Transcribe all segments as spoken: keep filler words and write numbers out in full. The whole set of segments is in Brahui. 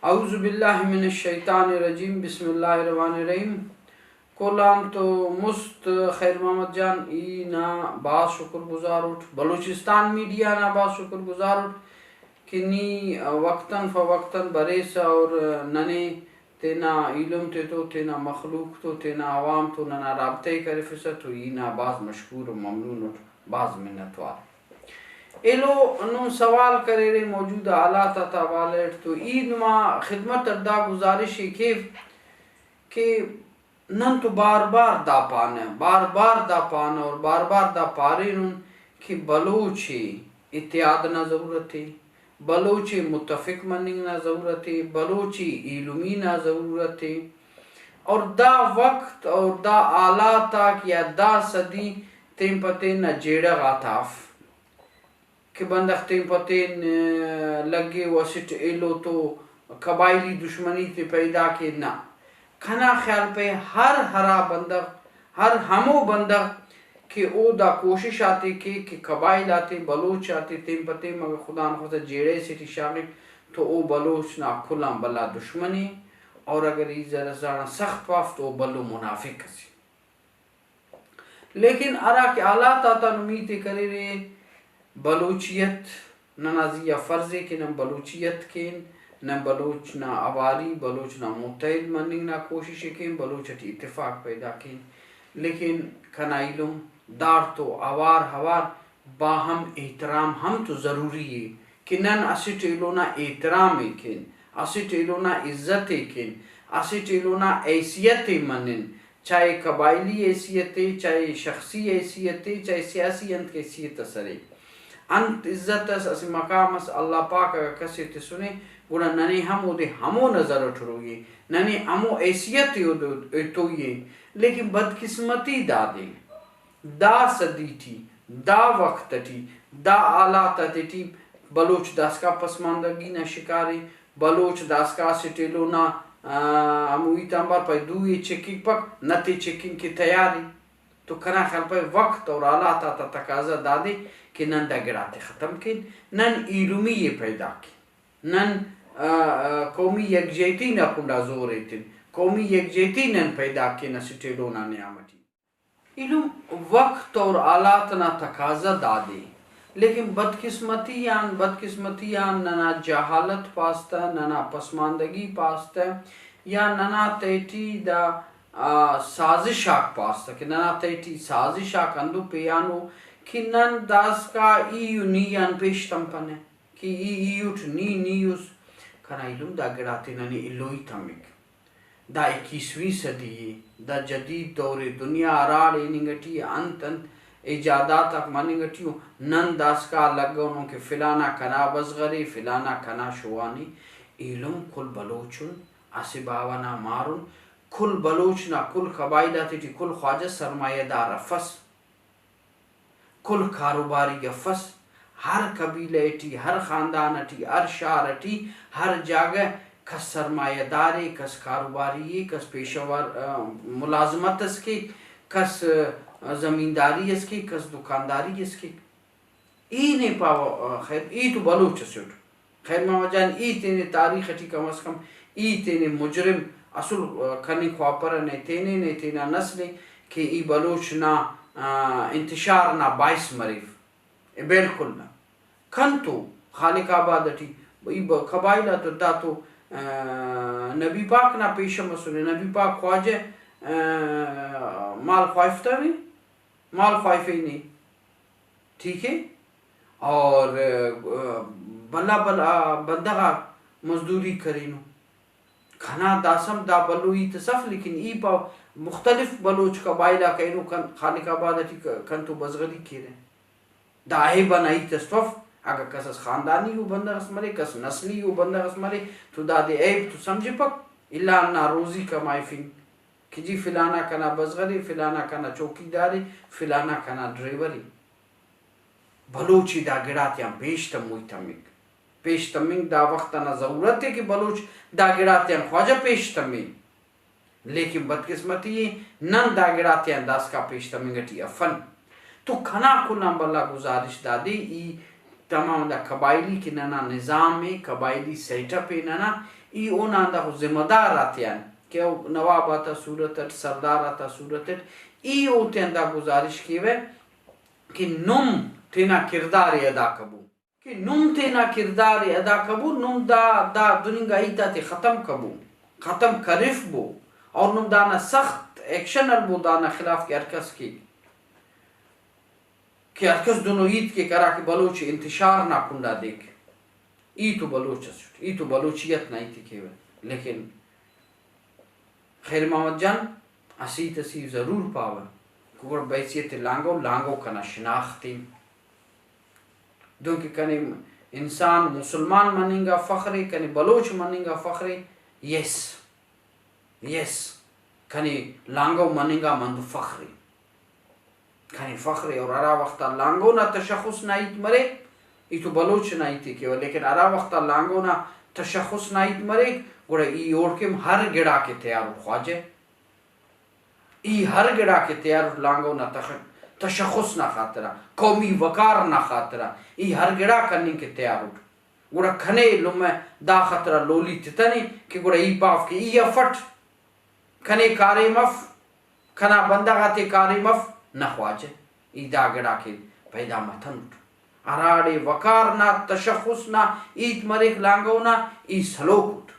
اعوذ باللہ من الشیطان الرجیم، بسم اللہ الرحمن الرحیم۔ کل آن تو مست خیر محمد جان، ای نا بھاز شکر گزار اٹ، بلوچستان میڈیا نا بھاز شکر گزار اٹ کہ نی وقتاً فوقتاً بریسہ اور ننے تینا ایلم تیتو، تینا مخلوق تو، تینا عوام تو ننا رابطہ ءِ کرفسہ تو ای نا بھاز مشکور و ممنون اٹ، بھاز منت وار۔ ایلو نم سوال کریرے موجودہ حالات آتا حوالہ اٹ تو ای نما خدمت اٹ دا گزارش ءِ کیو کہ نن تو بار بار دا پانہ، بار بار دا پانہ اور بار بار دا پارینن کہ بلوچ ءِ اتحاد نا ضرورت ءِ، بلوچ ءِ متفق مننگ نا ضرورت ءِ، بلوچ ءِ ایلمی نا ضرورت ءِ، اور دا وخت اور دا حالات آک یا دا صدی تین پہ تین نا جیڑہ غاتا اف۔ کہ بندغ تین پہ تین، آ، لگے و اسٹ ایلو تو قبائلی دشمنی تے پیدا کے، نہ۔ کنا خیال پہ ہر ہرا بندغ، ہر ہمو بندغ کہ او دا کوشش آتے کے کہ قبائل آتے، بلوچ آتے تین پہ تین مگر خدا نخواستہ جیڑہ سے ٹی شاغک تو او بلوچ نا کل آن بھلا دشمن ءِ، اور اگر ای ذرا ساڑا سخت پاف تو او بھلو منافق اسے۔ لیکن ہرا کہ حالات آتا نم ہیت ءِ کریرے، بلوچیت ننا زی آ فرض ءِ کہ نن بلوچیت کین، نن بلوچ نا اواری، بلوچ نا متحد مننگ نا کوشش ءِ کین، بلوچ اٹی اتفاق پیدا کین۔ لیکن کنا ایلم داڑتو اوار اوار باہم احترام ہم تو ضروری ءِ کہ نن اسٹ ایلو نا احترام ءِ کین، اسٹ ایلو نا عزت ءِ کین، اسٹ ایلو نا حیثیت ءِ منن، چاہے قبائلی حیثیت ءِ، چاہے شخصی حیثیت ءِ، چاہے سیاسی انت حیثیت اس ارے، انت عزت اس، اسہ مقام اس اللہ پاک اگہ کس ءِ تسنے گڑا ننے ہم اودے ہمو نظر اٹ روئی ءِ، ننے ہمو حیثیت ءِ اودے توئی ءِ۔ لیکن بدقسمتی دادے دا صدی ٹی، دا وخت ٹی، دا حالات آتے ٹی بلوچ داسکا پسماندگی نا شکار ءِ، بلوچ داسکا اسٹ ایلو نا، آ، ہمو ہیت آنبار پائے دو ءِ چکنگ پک، نت ءِ چکنگ کہ تیار ءِ۔ تو کنا خیال پائے وخت اور حالات آتا تقاضا دادے کہ نن دا گڑاتے ختم کین، نن ایلمی ءِ پیدا کین، نن، آ، آ، قومی یکجہتی نا کنڈا زور ایتن، قومی یکجہتی نن پیدا کین اسٹ ایلو نا نیام ٹی۔ ایلم وخت اور حالات نا تقاضا دادے، لیکن بدقسمتی آن، بدقسمتی آن ننا جہالت پاس تہ، ننا پسماندگی پاس تہ، یا ننا تہٹی دا، آ، سازش آک پاس تہ کہ ننا تہٹی سازش آک ہندن پیانو کہ نن داسکا ای و نی آن پیش تمپنہ۔ کہ ای، ای اٹ، نی، نی اس۔ کنا ایلم دا گڑاتے ننے ایلوئی تمک۔ دا اکیسویں صدی ءِ، دا جدید دور ءِ، دنیا ہراڑے ہننگ ٹی ءِ، انت انت ایجادات آک مننگ ٹی ءُ، نن داسکا لگونن کہ فلانا کنا بزغر ءِ، فلانا کنا شوان ءِ۔ ایلم کل بلوچ ان، اسہ باوہ نا مار ان، کل بلوچ نا کل قبائل آتے ٹی کل خواجہ سرمایہ دار افس۔ کل کاروباری افس، ہر قبیلہ ٹی، ہر خاندان ٹی، ہر شار ٹی، ہر جاگہ کس سرمایہ دار ءِ، کس کاروباری ءِ، کس پیشہ ور، آ، ملازمت اس کیک، کس، آ، زمینداری اس کیک، کس دکانداری اس کیک۔ ای نے پاوہ، آ، خیر، ای تو بلوچ اسے اٹ۔ خیر محمد جان، ای تینے تاریخ ٹی کم از کم ای تینے مجرم اسل کننگ خواپرہ، نئے تینے، نئے تینا نسل ءِ کہ ای بلوچ نا، آ، انتشار نا باعث مریو۔ ای بالکل نہ۔ کنتو خالق آباد ٹی ای ب-، قبائل آتو دا تو، آ، نبی پاک نا پیشہ مسنے، نبی پاک خواجہ، آ، مال خواہفتوے، مال خواہفینے۔ ٹھیک ہے؟ اور، آ، بھلا بھلا بندغ آک مزدوری کرینو۔ کنا داسم دا بھلو ہیت اس اف، لیکن ای پاو مختلف بلوچ قبائل آک اینو کن-، خالق آباد ٹی ک-، کنتو بزغری کیرہ۔ دا عیب ئنا ہیت اس تو اف۔ اگہ کس اس خاندانی او بندغ اس مرے، کس نسلی او بندغ اس مرے، تو دادے عیب تو سمجھپک۔ الا ہندا روزی کمائفنگ کہ جی فلانا کنا بزغر ءِ، فلانا کنا چوکیدار ءِ، فلانا کنا ڈرائیور ءِ۔ بلوچ ءِ دا گڑاتیان پیش تموئی تمک۔ پیش تمنگ دا وخت انا ضرورت ءِ کہ بلوچ دا گڑاتیان خواجہ پیش تمے۔ لیکن بدقسمتی ءِ نن دا گڑاتیان داسکا پیش تمنگ ٹی افن۔ تو کنا کل آن بھلا گزارش دادے ای تمام دا قبائلی کہ ننا نظام ءِ، قبائلی سیٹ اپ ءِ ننا، ای اونا ہنداخہ ذمہ دار آتیان کہ او نواب آتا صورت اٹ، سردار آتا صورت اٹ، ای اوتیان دا گزارش کیوہ کہ نم تینا کردار ءِ ادا کبو، کہ نم تینا کردار ءِ ادا کبو، نم دا، دا دننگا ہیت آتے ختم کبو، ختم کرفبو، اور نم دانا سخت ایکشن ہلبو دانا خلاف کہ ہر کس کیک۔ کہ ہرکس دنو ہیت کیک ہرا کہ بلوچ انتشار نا کنڈا دیک۔ ای تو بلوچ اسٹ، ای تو بلوچیت نا ہیت ءِ کیوہ۔ لیکن خیر محمد جان، اسہ ہیت اس ای ضرور پاوہ کہ گڑا بحیثیت لانگو، لانگو کنا شناخت ءِ۔ دنکہ کنے انسان مسلمان مننگ آ فخر ءِ، کنے بلوچ مننگ آ فخر ءِ۔ یس، یس، کنے لانگو مننگ آ مند فخر ءِ۔ کنے فخر ءِ، اور ہرا وخت آ لانگو نا تشخص نا ہیت مریک، ای تو بلوچ نا ہیت ءِ کیوہ، لیکن ہرا وخت آ لانگو نا تشخص نا ہیت مریک، گڑا ای اوڑکن ہر گڑا کہ تیار اٹ خواجہ، ای ہر گڑا کہ تیار اٹ لانگو نا تخ-، تشخص نا خاطرا، قومی وقار نا خاطرا ای ہر گڑا کننگ کہ تیار اٹ، گڑا کنے لمہ دا خاطرا لولی تتنے کہ گڑا ای پاو کہ ای افٹ۔ کنے کاریم اف، کنا بندغ آتے کاریم اف، نہ خواجہ، ای دا گڑاکے پیدا متنٹ۔ ہراڑے وقار نا تشخص نا ہیت مریک لانگو نا، ای سلوک اٹ۔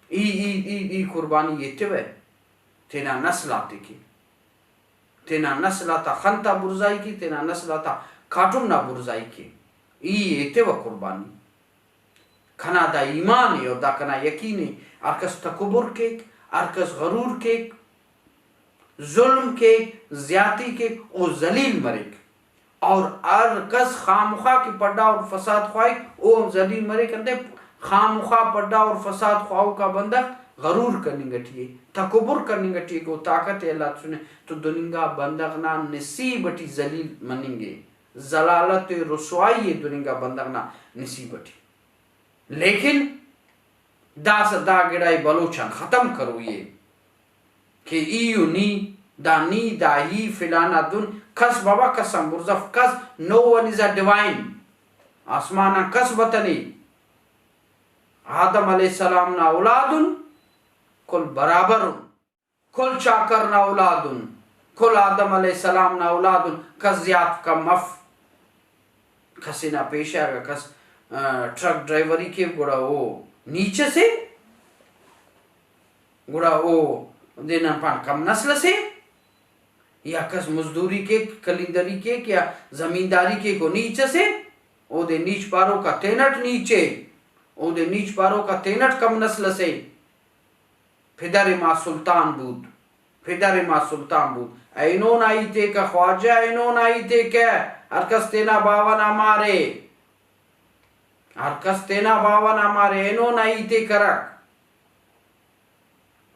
ای، ای، ای، ای قربانی ایتوہ، تینا نسل آتے کے، تینا نسل آتا خن تا بڑزائی کے، تینا نسل آتا کاٹم نا بڑزائی کے، ای ایتوہ قربانی۔ کنا دا ایمان ءِ اور دا کنا یقین ءِ، ہر کس تکبر کیک، ہر کس غرور کیک، ظلم کیک، زیاتی کیک، او ذلیل مریک۔ اور ہر کس خامخواہ کہ پڈا اور فساد خواہک، او ہم ذلیل مریک۔ انتئے خامخواہ پڈا اور فساد خواہوکا بندغ غرور کننگ ٹی ءِ، تکبر کننگ ٹی ءِ کہ او طاقت ءِ اللہ تسنے تو دننگا بندغ نا نصیب ٹی ذلیل مننگ ءِ۔ ذلالت و رسوائی ءِ دننگا بندغ نا نصیب ٹی۔ لیکن داسہ دا گڑا ءِ بلوچ آن ختم کروئی ءِ کہ ای و نی، دا نی، دا ہی، فلانا دن، کس بابا کس آن بڑزف، کس، no one is a divine۔ آسمان آن کس بتنے۔ آدم علیہ السلام نا اولاد ان، کل برابر ان۔ کل چاکر نا اولاد ان، کل آدم علیہ السلام نا اولاد ان، کس زیات کم اف۔ کس نا پیشہ اگہ کس، آ، ٹرک ڈرائیوری کیو گڑا او نیچ اسے، گڑا او دے نن پان کم نسل اسے، یا کس مزدوری کیک، کلیندری کیک یا زمینداری کیک او نیچ اسے، اودے نیچ پاروکا تینٹ نیچ ءِ، اودے نیچ پاروکا تینٹ کم نسل اسے۔ پدر ما سلطان بود، پدر ما سلطان بود۔ اینو نا ہیت ءِ کہ خواجہ، اینو نا ہیت ءِ کہ ہر کس تینا باوہ نا مارے، ہر کس تینا باوہ نا مارے، اینو نا ہیت ءِ کرک۔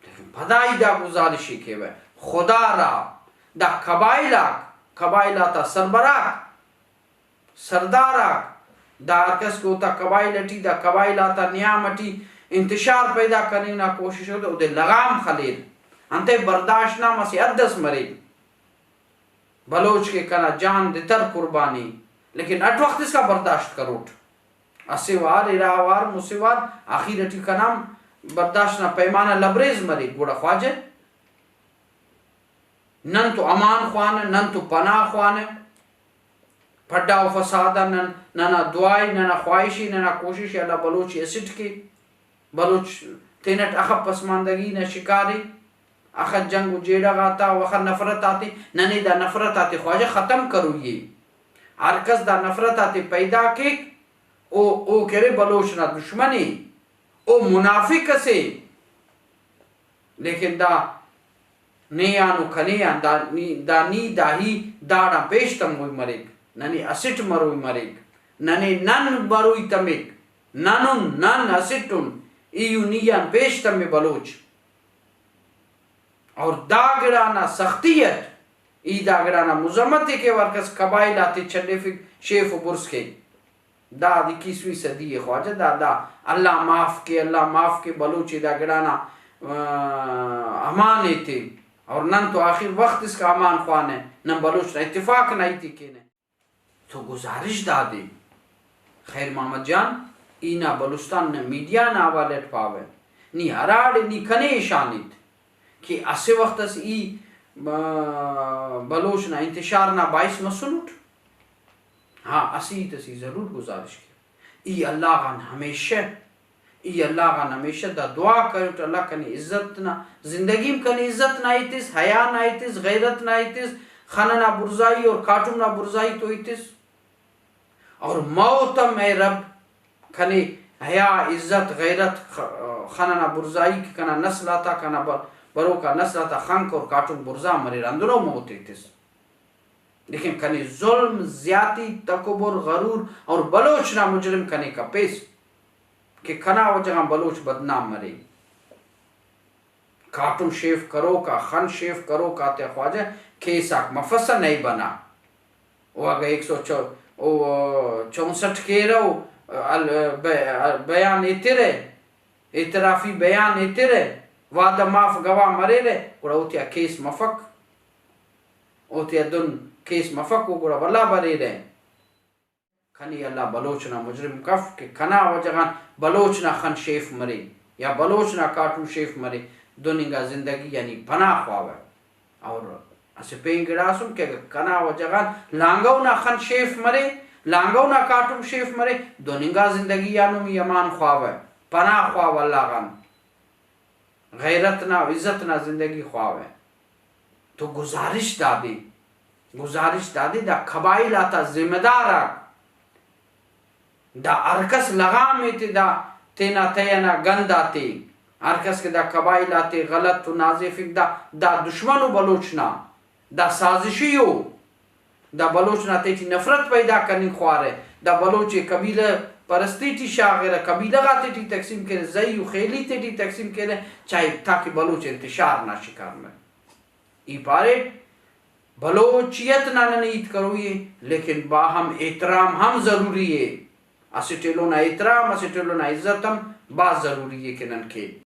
لیکن پدا ای دا گزارش ءِ کیوہ، خدا را دا قبائل آک، قبائل آتا سربراہ، سردار آک، دا ہر کس کہ اوتا قبائل اٹی، دا قبائل آتا نیام اٹی انتشار پیدا کننگ نا کوشش اٹ، اودے لغام خلیر۔ انتئے برداشت نا ہم اسہ حد اس مریک۔ بلوچ کہ کنا جان دتر قربانی، لیکن اٹ وخت اسکا برداشت کروٹ۔ اسہ وار، ارا وار، مسہ وار، آخیر اٹی کنا ہم برداشت نا پیمانہ لبریز مریک۔ گڑا خواجہ، نن تو امان خوانہ، نن تو پناہ خوانہ، پڈا و فساد آ نن، ننا دعا ءِ، ننا خواہش ءِ، ننا کوشش ءِ، اللہ بلوچ ءِ اسٹ کے۔ بلوچ تینٹ اخہ پسماندگی نا شکار ءِ، اخہ جنگ و جیڑہ غاتا و اخہ نفرت آتے، ننے دا نفرت آتے خواجہ ختم کروئی ءِ۔ ہر کس دا نفرت آتے پیدا کیک، او، او کرے بلوچ نا دشمن ءِ، او منافق اسے۔ لیکن دا نے آن و کنے آن، دا نی، دا نی، دا ہی داڑان پیش تموئی مریک، ننے اسٹ مروئی مریک، ننے نن مروئی تمک، نن ان، نن اسٹ ان، ای و نی آن پیش تمے بلوچ۔ اور دا گڑا نا سختی اٹ، ای دا گڑا نا مذمت ءِ کہ ہر کس قبائل آتے چلیفک، شیف و برز کیک۔ دا اکیسویں صدی ءِ خواجہ، دا، دا اللہ معاف کے، اللہ معاف کے، بلوچ ءِ دا گڑا نا، آ، امان ایتے۔ اور نن تو آخر وخت اسکا امان خوانہ، نن بلوچ نا اتفاق نا ہیت ءِ کینہ۔ تو گزارش دادے، خیر محمد جان، ای نا بلوچستان نا میڈیا نا حوالہ اٹ پاوہ، نی ہراڑے نی کنے اشانت کہ اسہ وخت اس ای، آ، بلوچ نا انتشار نا باعث مسنٹ۔ ہاں، اسہ ہیت اس ای ضرور گزارش کے، ای اللہ غان ہمیشہ، ای اللہ غان ہمیشہ دا دعا کروٹ، اللہ کنے عزت نا، زندگی م کنے عزت نا ایتس، حیا نا ایتس، غیرت نا ایتس، خن ئنا برزائی اور کاٹم نا برزائی تو ایتس۔ اور موت ہم اے رب کنے حیا، عزت، غیرت، خ-، خن ئنا برزائی کہ کنا نسل آتا، کنا ب-، بروکا نسل آتا خنک اور کاٹم برزا مریر، ہندنو موت ایتس۔ لیکن کنے ظلم، زیاتی، تکبر، غرور اور بلوچ نا مجرم کنے کپیس کہ کنا وجہ غان بلوچ بدنام مرے۔ کاٹم شیف کروک آ، خن شیف کروک آتیا خواجہ کیس آک مفسہ نئے بنا۔ او اگہ ایک سو چو-، او چونسٹھ کیرہ و ال-، بے-، بیان ایترہ، اعترافی بیان ایترہ، وعدہ معاف گواہ مریرہ، گڑا اوتیا کیس مفک، اوتیا دن کیس مفک و گڑا ولا بریرہ۔ کنے اللہ بلوچ نا مجرم کف کہ کنا وجہ غان بلوچ نا خن شیف مرے یا بلوچ نا کاٹم شیف مرے، دن انگا زندگی آ نی پناہ خواوہ۔ اور اسہ پین گڑاسن کہ اگہ کنا وجہ غان لانگو نا خن شیف مرے، لانگو نا کاٹم شیف مرے، دن انگا زندگی آ نم ای امان خواوہ، پناہ خواوہ اللہ غان۔ غیرت نا و عزت نا زندگی خواوہ۔ تو گزارش دادے، گزارش دادے دا قبائل آتا ذمہ دار آک، دا ہر کس لغام ایتے، دا تینا تہہ ئنا گند آتے، ہر کس کہ دا قبائل آتے غلط و نازیفک، دا، دا دشمن ءُ بلوچ نا، دا سازشی ءُ۔ دا بلوچ نا تیٹی نفرت پیدا کننگ خوارہ، دا بلوچ ءِ قبیلہ پرستی ٹی شاغرہ، قبیلہ غاتیٹی تقسیم کیرہ، زئی و خیلی تیٹی تقسیم کیرہ، چاہے تاکہ بلوچ انتشار نا شکار مرے۔ ای پاریٹ بلوچیت نا ننے ہیت کروئی ءِ، لیکن باہم احترام ہم ضروری ءِ۔ اسٹ ایلو نا احترام، اسٹ ایلو نا عزت ہم بھاز ضروری ءِ کہ نن کین۔